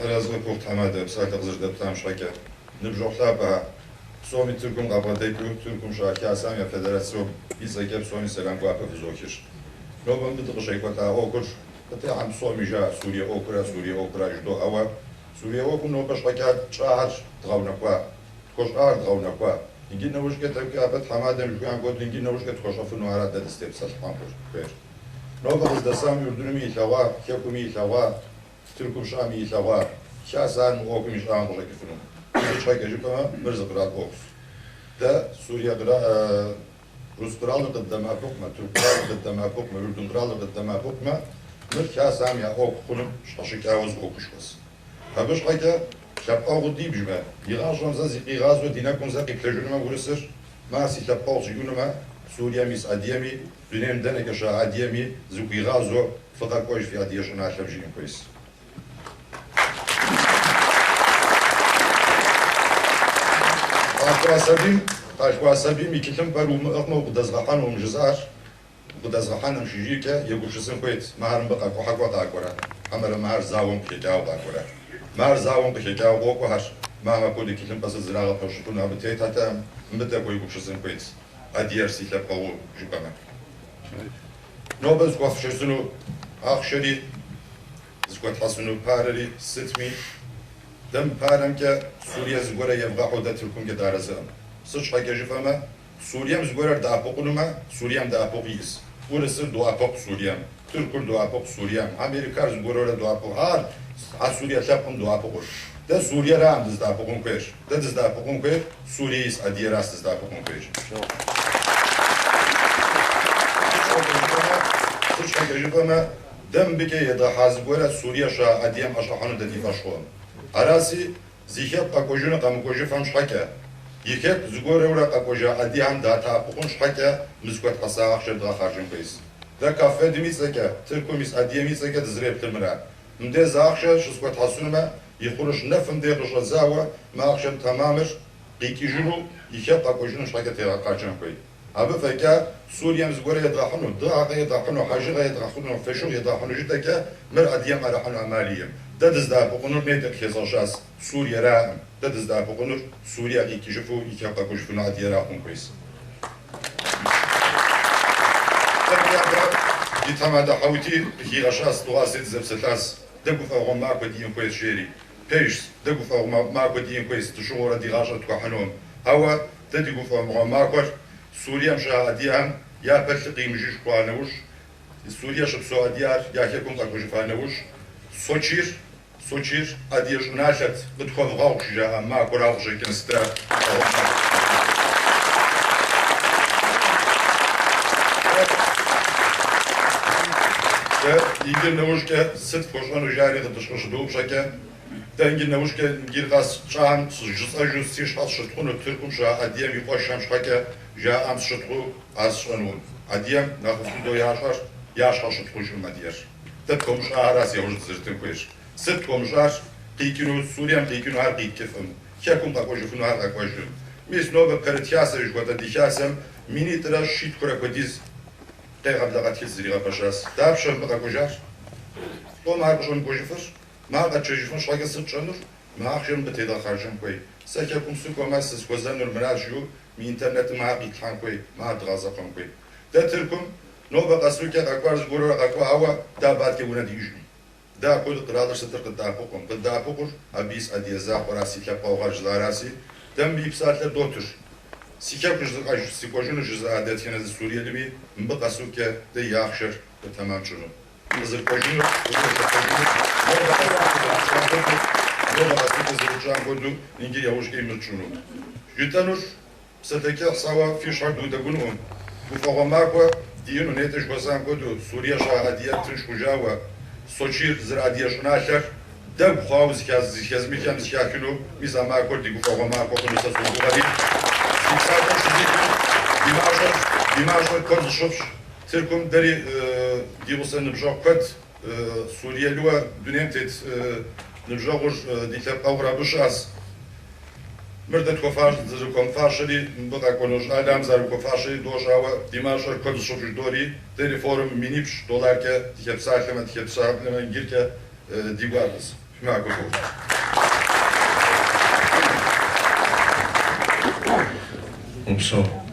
Тхьэразы къыпхухъу, тхьэмадэ, псалъэ къызэрыдэптам щхьэкӏэ. Ныбжьэгъу лъапӏэхэ, псоми Тыркум къабгъэдэкӏыу Тыркум щыӏэ Хасэм я Федерацэм и цӏэкӏэ псоми сэлам гуапэ фызохыр. Нобэ мыбы дыкъыщӏекӏуэлӏа ӏуэхур къытехьэм псоми жаӏэ Сурие ӏуэхура, Сурие ӏуэхура жыдоӏэ, ауэ Сурие ӏуэхум нобэ щхьэкӏэ тщӏахэр дгъэунэхуа, тхуэщӏахэр дгъэунэхуа. Иджы нэужькӏэ тӏэкӏуи абы тхьэмадэм жыхуиӏам хуэдэу иджы нэужькӏэ тхуэщӏэфыну ара дэ дызытепсэлъыхьын хуейр. Нобэ къыздэсам Юрдынми илъэгъуа, Хэкуми илъэгъуа, Тыркум щыӏэми илъэгъуа, Хасэр мы ӏуэхум и щӏагъым къыщӏэкӏыфыну. Сыт щхьэкӏэ жыпӏэмэ, мыр зы къэрал ӏуэхущ. Дэ Сурие Рус къэралыр къыддэмыӏэпыкъумэ, Тырку къэралыр къыддэмыӏэпыкъумэ, Юрдын къэралыр къыддэмыӏэпыкъумэ, мыр Хасэм я ӏуэху хъуным щхьэщыкӏауэ зы ӏуэхушхуэщ. Абы щхьэкӏэ лъэпкъэгъуу дибжмэ, игъащӏэм зэ зыкъигъазэу ди нэкӏум зэ къиплъэжынумэ урысыр, мар си лъэпкъэгъу жиӏэнумэ, Сурием ис адыгэми, дунейм дэнэкӏэ щыӏэ адыгэми зыхуигъазэу фыкъэкӏуэж фи адыгэ щӏыналъэм жиӏэн хуейщ. Къалъхуа сабийм и тхылъымпӏэр умыӏыгъмэ укъыдэзгъэхьэнукъым жызыӏэр, укъыдэзгъэхьэнкъым щыжиӏэкӏэ егупсысын хуейт, мыхэр мыбы къэкӏухьэкӏуэ къакӏуэрэ, хьэмэрэ мыхэр зауэм къыхэкӏауэ къакӏуэрэ. Мыхэр зауэм къыхэкӏауэ къокӏуэхэр, мыхэм апхуэдэ тхылъымпӏэ сыт зрагъэпэщыфыну абы тетхэтэкъым, мыбы тӏэкӏу егупсысын хуейт, адыгэр си лъэпкъэгъуу жыпӏэмэ. Нобэ зыхуэфшэсыну ахъшэри, зыхуэтхьэсыну парэри сытми, дэ мы парэмкӏэ Сурие зыгуэрэ евгъэхьу дэ Тыркумкӏэ дыарэзыӏым. Сыт щхьэкӏэ жыфӏэмэ, Сурием зыгуэрэр дэӏэпыкъунумэ, Сурием дэӏэпыкъу иӏыс. Урысыр доӏэпыкъу Сурием, Тыркур доӏэпыкъу Сурием, Америкэр зыгуэрурэ доӏэпыкъу. Ар а Сурие лъэпкъым доӏэпыкъур. Дэ Суриераӏым дыздэӏэпыкъун хуейр. Дэ дыздэӏэпыкъун хуейр Сурие ис адыгэращ дыздэӏэпыкъун хуейр. Сыт щхьэкӏэ жыпӏэмэ, дэ мыбыкӏэ едгъэхьа зыгуэрэ Сурие щыӏэ адыгэм ӏэщӏыхьэну дэ ди фӏэщ хъуӏым. Араси, зи хэку къэкӏуэжыну къэмыкӏуэжыфэм щхьэкӏэ, и хэку зыгуэрурэ къэкӏуэжа адыгэм дадэӏэпыкъун щхьэкӏэ мы зыхуэтхьэса ахъшэр дгъэхъаржын хуейщ. Дэ КАФФЕД-м и цӏэкӏэ, Тыркум ис адыгэм и цӏэкӏэ дызэреплъыр мыра. Мыбдеж зы ахъшэ щызыхуэтхьэсынумэ, и хъурыщ нэфым дей къыщӏэдзауэ мы ахъшэм тэмамыр къикӏыжыну, и хэку къэкӏуэжыну щхьэкӏэ тегъэхъаржэн хуей. Абы фӏэкӏа Сурием зыгуэрэ едгъэхьыну, дыгъэкъэ едгъэхьыну, хьэжыгъэ едгъэхьыну, фошыгъу едгъэхьыну жытӏэкӏэ, мыр адыгэм ӏэрыхьэну ӏэмал иӏым. Дэ дыздэӏэпыкъунур нетӏэ къыхэзгъэщащ, Суриераӏым. Дэ дыздэӏэпыкъунур Сурие къикӏыжыфу и хэку къэкӏуэжыфыну адыгэра хъун хуейщ. Ди тхьэмадэ Хьэути къыхигъэщащ, дыгъуасэ дызэпсэлъащ, дэ гуфӏэгъуэ махуэ диӏэн хуейщ, жери. Пэжщ, дэ гуфӏэгъуэ махуэ диӏэн хуейщ, дыщыгъуэурэ ди гъащӏэр тхуэхьынукъым. Ауэ дэ ди гуфӏэгъуэ махуэр Сурием щыӏэ адыгэхэм япэ лъы къимыжыж хъуа нэужь, Сурие щыпсэу адыгэр я хэкум къэкӏуэжыфа нэужь, Сочир, Сочир адыгэ щӏыналъэт къытхуэвгъэгъу щыжаӏа махуэра къыщӏэкӏынщ дэ гуфӏэгъуэ махуэ. Дэ иджы нэужькӏэ сыт фхуэщӏэну жари къыщыдоупщӏэкӏэ, дэ иджы нэужькӏэ иджыри къэс тщӏам жысӏэжу си щхьэ сщытхъуну Тыркум щыӏэ адыгэм и къуэшхэм щхьэкӏэ жаӏам сщытхъуу ар сщӏэнукъым. Адыгэм нэхъыфӏ дыдэу ящӏэр я щхьэ щытхъужкъым адыгэр. Дэ тхуэмыщӏахэращ яужь дызэрытын хуейр. Сыт тхуэмыщӏар? Къикӏыну, Сурием къикӏыну ар къикӏыфӏым, хэкум къэкӏуэжыфыну ар къэкӏуэжым. Мис нобэ Пэрыт Хасэ жыхуэтӏэ ди хасэм минитӏрэ щитхурэ хуэдиз къегъэблэгъэ тхылъ зригъэпэщащ. Дапщэ мыбы къэкӏуэжар? Лӏо мыхэр къыщӏэмыкӏуэжыфыр? Мыхэр къэтшэжыфын щхьэкӏэ сыт тщӏэнур? Мы ахъшэр мыбы тедгъэхъаржэн хуей. Сэ хэкум сыкӏуэмэ, сызыхуэзэнур мыращ жиӏэу, мы интернетым мыхэр къитлъхьэн хуей, мыхэр дгъэзэхъуэн хуей. Дэ Тыркум нобэ къэсукӏэ къэкӏуар зыгуэрурэ къэкӏуа, ауэ дэ абы адэкӏэ унэ диӏэжкъым. Дэ апхуэдэу къэралыр сытыр къыддэӏэпыкъум? Къыддэӏэпыкъур абы ис адыгэ закъуэра, си лъэпкъэгъухэр жызыӏараси, дэ мыбы и псалъэр дотыр. Си хэку жызыӏэж, сыкӏуэжыну жызыӏа дэтхэнэ зы суриелми мыбы къэсукӏэ дэ и ахъшэр дэ тэмам тщӏыну. Къызэрыкӏуэжынур, къызэрылъэтэжынур, нобэ къэсукӏэ зэрытщӏам хуэдэу, нобэ къэсукӏэ зэрытщӏам хуэдэу иджы яужькӏэ имытщӏыну. Жытӏэнур Псалъэ кӏыхьщ, ауэ фи щхьэр дудэгунукъым. Гуфӏэгъуэ махуэ диӏэну нетӏэ жыхуэсӏам хуэдэу, Сурие щыӏэ адыгэр тынш хъужауэ, Сочир зэрыадыгэ щӏыналъэр дэгу хъуауэ зыхэзмыххэм зыхахыну, мис а махуэр ди гуфӏэгъуэ махуэ хъуну сэ согугъэри, си псалъэр щызухым, ди мащӏэр, ди мащӏэр куэд зыщыфщӏ. Тыркум дэри ди гъусэ ныбжьэгъу куэд, суриелыуэ дунейм тет ныбжьэгъур, ди лъэпкъэгъур абы щыӏэщ. Мыр дэ дызэрыхуэмыфащэри, мыбы къэкӏуэну щӏалэм зэрыхуэфащэри дощӏ, ауэ ди мащӏэр куэд зыщыфщӏ жыдори, дэри форумым минипщӏ долларкӏэ дыхэпсалъэмэ, дыхэпсалъэмэ, иджыркӏэ ди гуапэщ. Махуэ фыхъу. Упсэу.